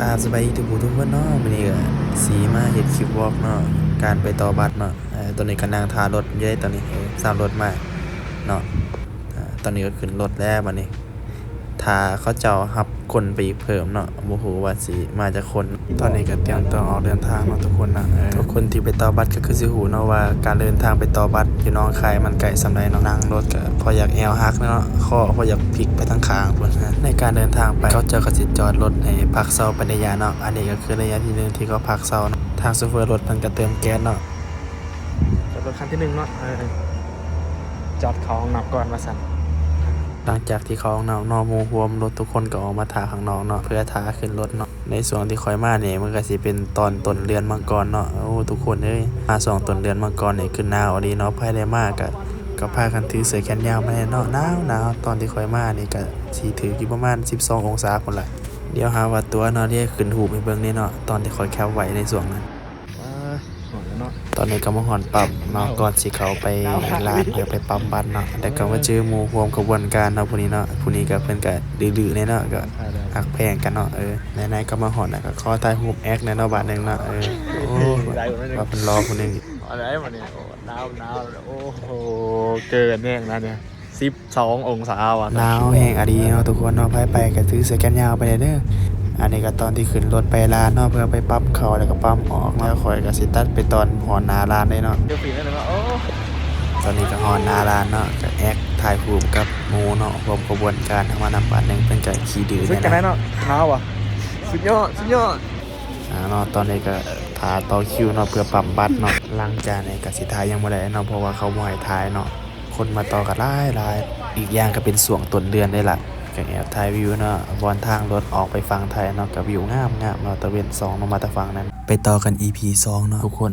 ກາບສະບາຍດີທຸກຜູ້ທຸກຄົນເນາະ, ມື້ນີ້ກໍຊິມາເຮັດຄລິບວລັອກເນາະ ການໄປຕໍ່ບັດເນາະ. ເອີ ຕອນນີ້ກໍນັ່ງຖ້າລົດຢູ່ເດ້ ຕອນນີ້ ເອີ ຊ້ຳລົດມາເນາະ. ເອີ ຕອນນີ້ກໍຂຶ້ນລົດແລ້ວບັດນີ້ ຖ້າເຂົາເຈົ້າຮັບຄົນໄປອີກເພີ່ມເນາະ, ບໍ່ຮູ້ວ່າຊິມາຈັກຄົນ. ຕອນນີ້ກໍຕຽມຕົວອອກເດີນທາງເນາະທຸກຄົນນະ. ເອີ ທຸກຄົນທີ່ໄປຕໍ່ບັດກໍຄືຊິຮູ້ເນາະວ່າ ການເດີນທາງໄປຕໍ່ບັດຢູ່ໜອງຄາຍມັນໄກສ່ຳໃດເນາະ. ນັ່ງລົດກໍພໍຢາກແອວຫັກເນາະ, ຄໍພໍຢາກພິກໄປທາງຂ້າງພຸ້ນ. ໃນການເດີນທາງໄປ ເຂົາເຈົ້າກໍຊິຈອດລົດໃຫ້ພັກເຊົາໄປໄລຍະເນາະ. ອັນນີ້ກໍຄືໄລຍະທີໜຶ່ງທີ່ເຂົາພັກເຊົາເນາະ. ທາງໂຊເຟີລົດເພິ່ນກໍເຕີມແກັສເນາະ. ຈອດລົດຄັນທີໜຶ່ງເນາະ, ເອີ ຈອດເຂົ້າຫ້ອງນ້ຳກ່ອນວ່າຊັ້ນ. ຫຼັງຈາກທີ່ເຂົ້າຫ້ອງນ້ຳເນາະ, ໝູ່ຮ່ວມລົດທຸກຄົນກໍອອກມາຖ້າຂ້າງນອກເນາະ ເພື່ອຖ້າຂຶ້ນລົດເນາະ. ໃນຊ່ວງທີ່ຂ້ອຍມານີ້ ມັນກໍຊິເປັນຕອນຕົ້ນເດືອນມັງກອນເນາະ. ໂອ້ ທຸກຄົນເອີຍ, ມາຊ່ວງຕົ້ນເດືອນມັງກອນນີ້ຄືໜາວອີ່ຫຼີເນາະ. ໃຜໄດ້ມາກໍ ກໍພາກັນຖືເສື້ອແຂນຍາວມາແດ່ເນາະ, ໜາວໆ. ຕອນທີ່ຂ້ອຍມານີ້ກໍຊິຖືຢູ່ປະມານສິບສອງອົງສາພຸ້ນລະ. ດຽວຫາວ່າຕົວະເນາະ, ດຽວຂຶ້ນຮູບໃຫ້ເບິ່ງເດ້ເນາະ ຕອນທີ່ຂ້ອຍແຄັບໄວ້ໃນຊ່ວງນັ້ນ. ຕອນນີ້ກໍມາຮອດປ້ຳເນາະ, ກ່ອນຊິເຂົ້າໄປຮ້ານເພື່ອໄປປ້ຳບັດເນາະ, ແລ້ວກໍມາເຈີໝູ່ຮ່ວມຂະບວນການເນາະ ຜູ້ນີ້ເນາະ. ຜູ້ນີ້ກໍເພິ່ນກໍດື້ໆແດ່ເນາະ, ກໍຮັກແພງກັນເນາະ. ເອີ ໃນໆກໍມາຮອດແລ້ວ ກໍຂໍຖ່າຍຮູບແອັກແດ່ເນາະ ບາດໜຶ່ງເນາະ. ເອີ ໂອ້ ວ່າເພິ່ນລໍຜູ້ໜຶ່ງ. ເອົາໄດ້ບັດນີ້. ໂອ້ ໜາວໆ. ໂອ້ໂຫ ເກີນແຮງນະນີ້. ສິບສອງອົງສາວ່າ. ໜາວແຮງອີ່ຫຼີເນາະທຸກຄົນເນາະ, ໃຜໄປກໍຖືເສື້ອແຂນຍາວໄປແດ່ເດີ. ອັນນີ້ກໍຕອນທີ່ຂຶ້ນລົດໄປຮ້ານເນາະ ເພື່ອໄປປ້ຳເຂົ້າ ແລ້ວກໍປ້ຳອອກເນາະ. ຂ້ອຍກໍຊິຕັດໄປຕອນຮອດໜ້າຮ້ານເດ້ເນາະ. ໂອ້ ຕອນນີ້ກໍຮອດໜ້າຮ້ານເນາະ, ກໍແອັກຖ່າຍຮູບກັບໝູ່ເນາະ ຮ່ວມຂະບວນການເຮົາມານຳ. ບາດໜຶ່ງເພິ່ນກໍຂີ້ດື້ແດ່ເນາະ. ໜາວຫວາ? ສຸດຍອດ ສຸດຍອດ. ອ່າເນາະ, ຕອນນີ້ກໍຖ້າຕໍ່ຄິວເນາະ ເພື່ອປ້ຳບັດເນາະ. ຫຼັງຈາກນີ້ກໍຊິຖ່າຍຫຍັງບໍ່ໄດ້ເນາະ, ເພາະວ່າເຂົາບໍ່ໃຫ້ຖ່າຍເນາະ. ຄົນມາຕໍ່ກໍຫຼາຍໆ, ອີກຢ່າງກໍເປັນຊ່ວງຕົ້ນເດືອນເດ້ລະ. ກໍແອບຖ່າຍວິວເນາະ ບ່ອນທາງລົດອອກໄປຝັ່ງໄທເນາະ, ກໍວິວງາມໆເນາະ, ຕາເວັນສ່ອງລົງມາແຕ່ຝັ່ງນັ້ນ. ໄປຕໍ່ກັນອີພີສອງເນາະທຸກຄົນ.